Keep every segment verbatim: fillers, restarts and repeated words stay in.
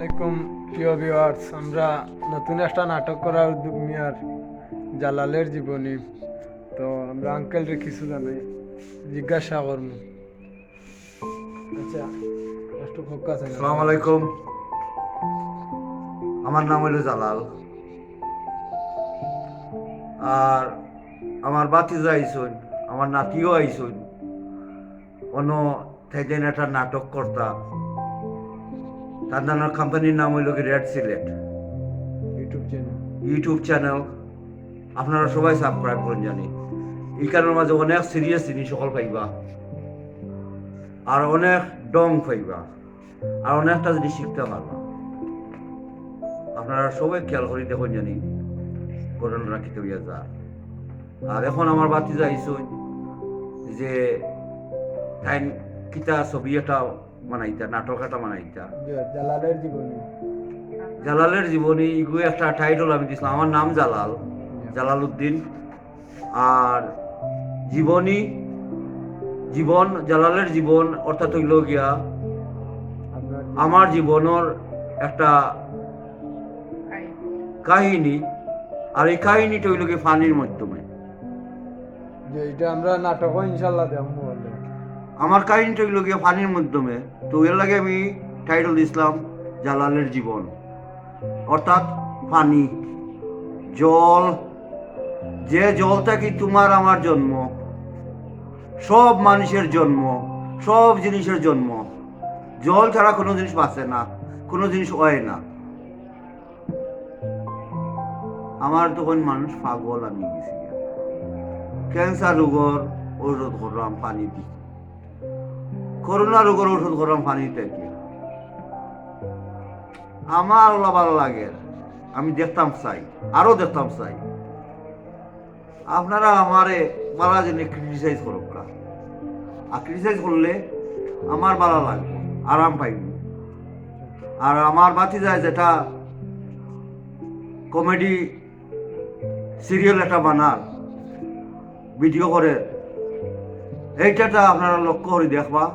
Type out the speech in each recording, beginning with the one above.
আসসালামু আলাইকুম প্রিয় ভিউয়ার্স, আমরা নতুন একটা নাটক করার উদ্যোগ নিয়ার, জালালের জীবনী। তো আমরা আঙ্কেলরে কিছু জানাই, জিজ্ঞাসা করমু। আচ্ছা, একটু ফোকাস আছে। আসসালামু আলাইকুম। আমার নাম হইল জালাল। আর আমার ভাতিজা আইছইন, আমার নাতিও আইছইন। অন্য থাইতেন একটা নাটক করতা। তার নানার কোম্পানির নাম হইল কি red Sylhet. YouTube channel. YouTube channel আপনারা সবাই সাবস্ক্রাইব করুন জানি। ইখানর মাঝে অনেক সিরিয়াস জিনিস সকল পাইবা, আর অনেক ঢং পাইবা, আর অনেকটা জিনিস শিখতে পারবা। আপনারা সবাই খেয়াল করি দেখুন জানি ঘটনাটা কিতা হইয়া যায়। আর এখন আমার ভাতিজা আইছইন যে তাইন কিতা ছবি একটা বানাইতা, নাটক একটা বানাইতা। জি, জালালের জীবনী। জালালের জীবনী, ইগু একটা টাইটেল আমি দিছিলাম, আমার নাম জালাল, জালাল উদ্দিন। আর জীবনী, জীবন, জালালের জীবন অর্থাৎ হইল গিয়া আপনার আমার জীবনর একটা কাহিনী। আর এই কাহিনীটা হইল গিয়া পানির মাধ্যমে। যে এটা আমরা নাটকও ইনশাল্লাহ দেখমু বলে। আমার কাহিনীটা হইল গিয়া পানির মাধ্যমে, তো এর লাগি আমি টাইটেল দিছিলাম জালালের জীবন, অর্থাৎ পানি, জল। যে জল থাকি তোমার আমার জন্ম, সব মানুষের জন্ম, সব জিনিসের জন্ম। জল ছাড়া কোনো জিনিস বাঁচে না, কোনো জিনিস হয় না। আমার তখন মানুষ পাগল আমি গেছি। ক্যান্সার রোগর ঔষধ করলাম পানি দি, করোনা রোগর ঔষধ করলাম পানি থাকি। আমার ওলা ভালা লাগে, আমি দেখতাম চাই, আরো দেখতাম চাই। আপনারা আমারে বালা জিনিস ক্রিটিসাইজ করুক্কা, আর ক্রিটিসাইজ করলে আমার বালা লাগবো, আরাম পাইব। আর আমার ভাতিজায় যেটা কমেডি সিরিয়াল একটা বানার, ভিডিও করে, এইটাটা আপনারা লক্ষ্য করি দেখবা,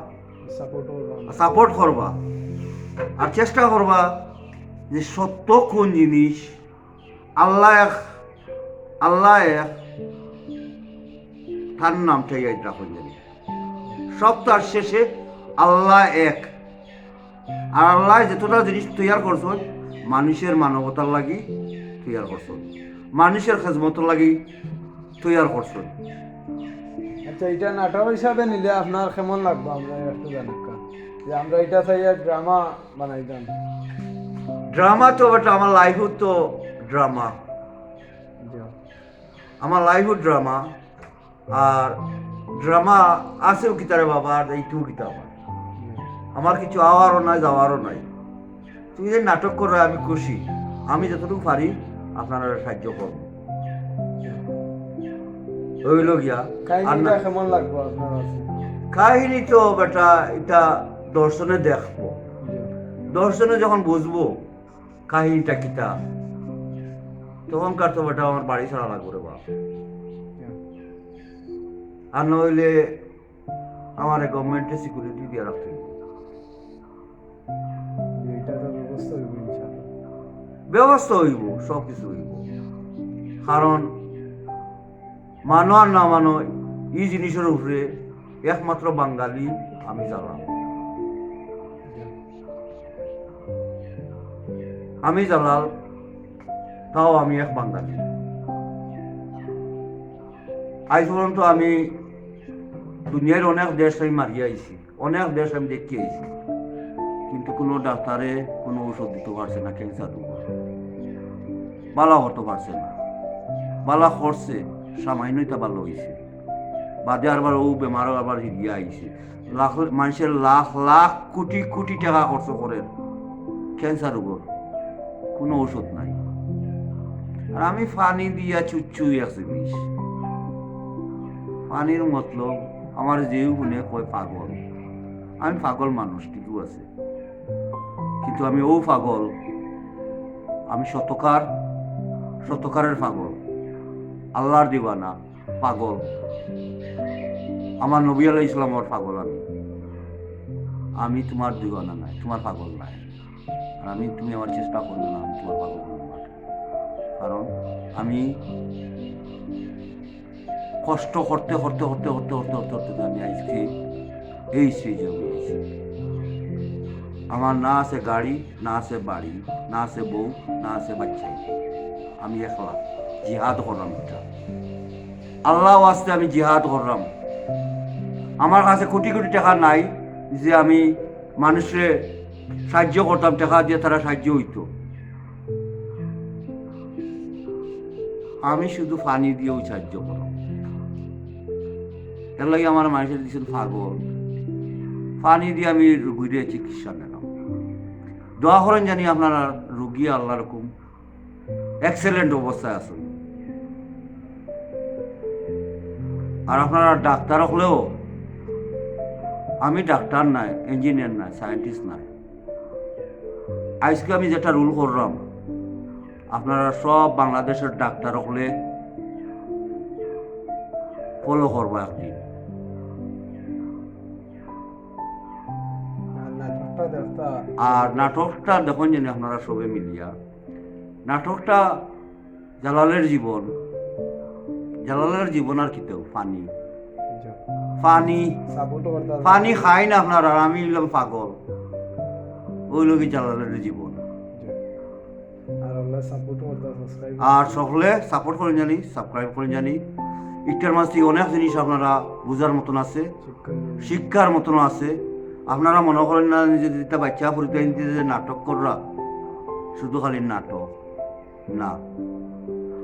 সাপোর্ট করলাম। সাপোর্ট করবা, আর চেষ্টা করবা যে সত্য কোন জিনিস। আল্লাহ এক, আল্লাহ এক, তার নামটাই এটা কোন জিনিস। সব তার শেষে আল্লাহ এক। আর আল্লাহ যতটা জিনিস তৈয়ার করছইন, মানুষের মানবতার লাগি তৈয়ার করছইন, মানুষের খেজমতর লাগি তৈয়ার করছইন। আচ্ছা, এটা নাটক হিসাবে নিলে আপনার কেমন লাগবো? আমরা একটু জানাক্কা যে আমরা এটা চাইয়া ড্রামা বানাইতাম। ড্রামা তো বেটা আমার লাইফও তো ড্রামা, জি। আমার লাইফও ড্রামা। আর ড্রামা আছেও কিতারে বাবা, আর এইটুকু কিতা আমার, আমার কিছু আওয়ারও নাই, যাওয়ারও নাই। তুমি যে নাটক করো আমি খুশি, আমি যতটুকু পারি আপনারা সাহায্য করবো। হইল গিয়া। আর কাহিনীটা না- কেমন লাগবো আপনার কাছে? কাহিনী তো বেটা এটা দর্শনে দেখবো, জি। দর্শনে যখন বুঝবো কাহিনীটা কিতা, তখনকার তো বেটা আমার বাড়ি ছাড়া লাগবো রে বাপ। আর নইলে আমার গভর্নমেন্টে সিকিউরিটি দিয়ে রাখতে হইব। জি, এটা তো ব্যবস্থা হইব ইনশাআল্লাহ। ব্যবস্থা হইব, সব কিছু হইব। কারণ মানো আর না মানো, এই জিনিসের উপরে একমাত্র বাঙালি আমি জালাল। আমি জালাল, তাও আমি এক বাঙালি। আজ পর্যন্ত আমি দুনিয়ার অনেক দেশ আমি মারিয়া আইছি, অনেক দেশ আমি দেখি আইছি, কিন্তু কোনো ডাক্তারে কোনো ঔষধ দিতে পারছে না ক্যান্সার রোগ, বালা করতে পারছে না। বালা করছে, সামান্য এটা ভালো হইছে, বাদে আরবার ও বেমারও আবার হিরিয়া আইছে। লাখ, মানুষের লাখ লাখ কোটি কোটি টাকা খরচ করের ক্যান্সার রোগর, কোনো ঔষধ নাই। আর আমি পানি দিয়া চুচ্চু এক জিনিস, পানির মতলব আমার যেউ গুণে কয় পাগল, আমি পাগল মানুষ ঠিকও আছে, কিন্তু আমি ও পাগল, আমি সত্যকার, সত্যকারের পাগল, আল্লাহর দিওয়ানা পাগল। আমার নবী আলাইহিস সালামর পাগল আমি। আমি তোমার দিওয়ানা নাই, তোমার পাগল নাই। আর আমি, তুমি আমার চেষ্টা করবে না, আমি তোমার পাগল করবো না। কারণ আমি কষ্ট করতে করতে করতে করতে করতে করতে করতে আমি আজকে এই স্টেজে আমি আছি। আমার না আছে গাড়ি, না আছে বাড়ি, না আছে বউ, না আছে বাচ্চা। আমি একলা জিহাদ করলাম একটা। আল্লাহ ওয়াস্তে আমি জিহাদ করলাম। আমার কাছে কোটি কোটি টাকা নাই যে আমি মানুষরে সাহায্য করতাম, টাকা দিয়া তারা সাহায্য অইতো। আমি শুধু পানি দিয়াউ সাহায্য করলাম। এর লাগি আমার মানুষে দিছইন পাগল। পানি দিয়া আমি রুগীরে চিকিৎসা নিলাম। দোয়া করইন জানি আপনারা রুগী আল্লাহর হুকুম excellent অবস্থায় আছইন। আর আপনারা ডাক্তার অকলেও, আমি ডাক্তার নায়, ইঞ্জিনিয়ার নায়, সায়েন্টিস্ট নায়। আজকে আমি যেটা রুল করলাম, আপনারা সব বাংলাদেশের ডাক্তার অকলে ফলো করবা একদিন। আর নাটকটা দেখতা। আর নাটকটা দেখইন জানি আপনারা সবে মিলিয়া। নাটকটা জালালের জীবন, জালালের জীবন আর কিতা? পানি। জি। পানি। সাপোর্ট করতা। পানি খাইন আপনারা, আর আমি অইলাম পাগল। অউ লাগি জালালের জীবন। জি। আর আল্লাহ সাপোর্ট করতা, সাবস্ক্রাইব। আর সকলে সাপোর্ট করইন জানি, সাবস্ক্রাইব করইন জানি। ইটার মাঝে অনেক জিনিস আপনারা বুঝার মতন আছে, শিক্ষার মতন আছে। আপনারা মনে করইন না যে যেটা বাচ্চা ফুরিতে যে নাটক কররা, শুধু খালি নাটক না।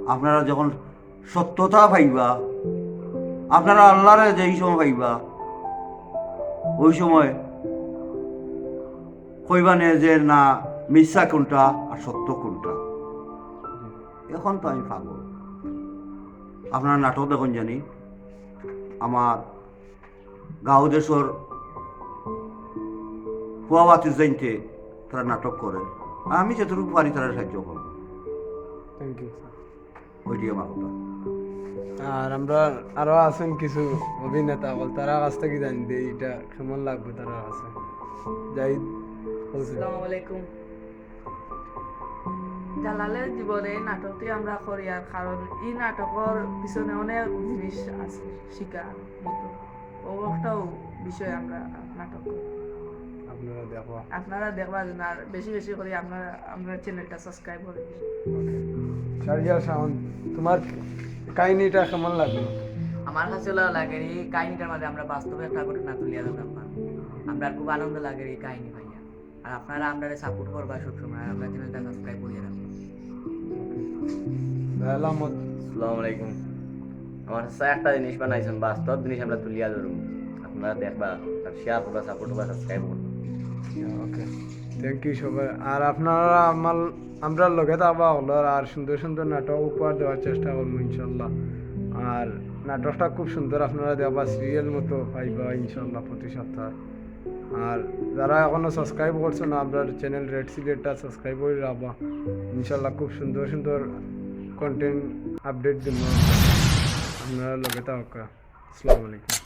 আপনারা যখন সত্যতা পাইবা, আপনারা আল্লাহরে যেই সময় পাইবা, ওই সময় কইবা নে যে না, মিছা কোনটা আর সত্য কোনটা। এখন তো আমি পাগল। আপনারা নাটক দেখইন জানি, আমার গাঁও দেশর ফুয়া বাতিজাইন্তে তারা নাটক করে, আমি যতটুকু পারি তারা সাহায্য করবো। Thank you, sir. ওইটাই আমার কথা। আর আমরা আরো আছইন কিছু অভিনেতা অকল, তারার কাছ থাকি জানি যে ইটা কেমন লাগবো তারার কাছে। জাহিদ, বলছি। আসসালামু আলাইকুম। জালালের জীবনে এই নাটকটি আমরা করিয়ার কারণ এই নাটকর পিছনে অনেক জিনিস আছে শিখার মতো। ও একটাও বিষয় আমরা নাটক করি। আপনারা দেখবা। আপনারা দেখবা যেন আর বেশি বেশি করি আপনারা, আমরা চ্যানেলটা সাবস্ক্রাইব করি। ওকে। শাহরিয়ার শাওন, তোমার কাহিনীটা কেমন লাগলো? আমার কাছে অলা লাগে এই কাহিনীটার মাঝে আমরা বাস্তবে একটা ঘটনা তুলিয়া ধরলাম। আমরা খুব আনন্দ লাগে এই কাহিনী পাইয়া। আর আপনারা আমরারে সাপোর্ট করবা সবসময়, আর আমরা চ্যানেলটা সাবস্ক্রাইব করিয়া রাখবা। ভাই আহমদ। আসসালামু আলাইকুম। আমার কাছে একটা জিনিস বানাইছইন, বাস্তব জিনিস আমরা তুলিয়া ধরমু। আপনারা দেখবা, আর শেয়ার করবা, সাপোর্ট করবা, সাবস্ক্রাইব করবা। ওকে, থ্যাংক ইউ সবাই। আর আপনারা আমার, আমরার লগে থাকবা অকলর, আর সুন্দর সুন্দর নাটক উপহার দেওয়ার চেষ্টা করমু ইনশাল্লাহ। আর নাটকটা খুব সুন্দর, আপনারা দেখবা সিরিয়াল মতো পাইবা ইনশাল্লাহ প্রতি সপ্তাহ। আর যারা এখনো সাবস্ক্রাইব করছো না আমরার চ্যানেল রেড সিলেটটা, সাবস্ক্রাইব করি রাখবা। ইনশাল্লাহ খুব সুন্দর সুন্দর কন্টেন্ট আপডেট দিমু, আপনারা লগে থাকবা। আসসালামু আলাইকুম।